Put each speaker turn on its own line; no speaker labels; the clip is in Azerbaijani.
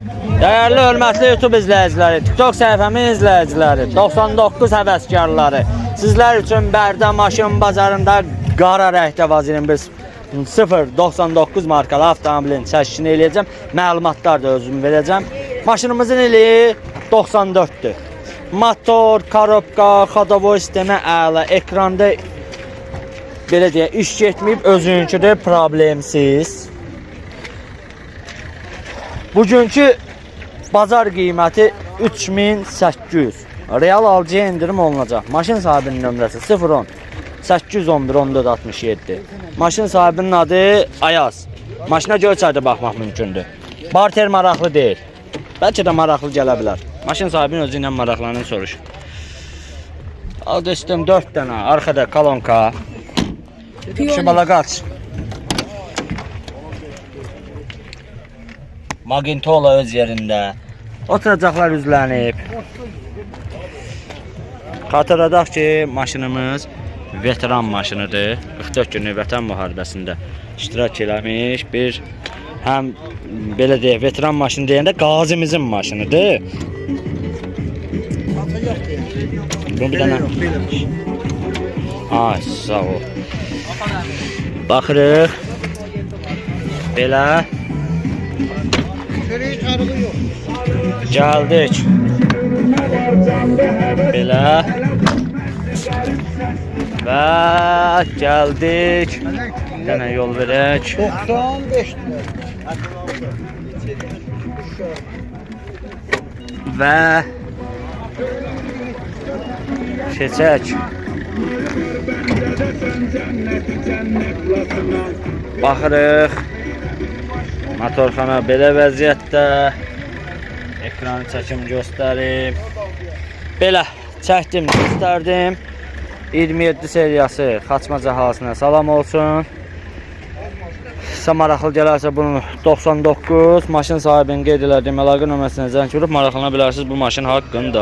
Dəyərli, hörmətli YouTube izləyiciləri, TikTok səhifəmin izləyiciləri, 99 həvəskarları, sizlər üçün Bərdə maşın bazarında qara rəngdə Vaz 21 099 markalı avtomobilin çəkilişini eləyəcəm. Məlumatlar da özüm verəcəm. Maşınımızın ili 94-dür. Motor, korobka, xodovoy sistemi əla, ekranda belə deyək, iş getməyib, özünküdür, problemsiz. Bugünkü bazar qiyməti 3800. Real alıcıya endirim olunacaq. Maşın sahibinin nömrəsi 010 811 14 67. Maşın sahibinin adı Ayaz. Maşına Göyçayda baxmaq mümkündür. Barter maraqlı deyil. Bəlkə də maraqlı gələ bilər. Maşın sahibinin özü ilə maraqlanın soruş. Al dostum 4 dənə arxada kolonka. Şu bala qaç. Magintola öz yerində. Oturacaqlar üzlənib. Xatırladaq ki, maşınımız veteran maşınıdır. 44 günlük vətən müharibəsində iştirak eləmiş bir həm belə deyək, veteran maşını deyəndə qazimizin maşınıdır. Bu bir dənə. Ay, sağ ol. Baxırıq. Belə. Gəldik. Belə. Və gəldik. Bir dənə yol verək.
95 lira.
Və keçək. Baxırıq. Motorxana belə vəziyyətdə. Ekranı çəkim göstərim. Belə çəkdim, göstərdim. 27 seriyası Xaçmaz əhalisinə salam olsun. Sizə maraqlı gələrsə bunun 99 maşın sahibinin qeyd elədiyim əlaqə nömrəsinə zəng vurub maraqlana bilərsiniz bu maşın haqqında.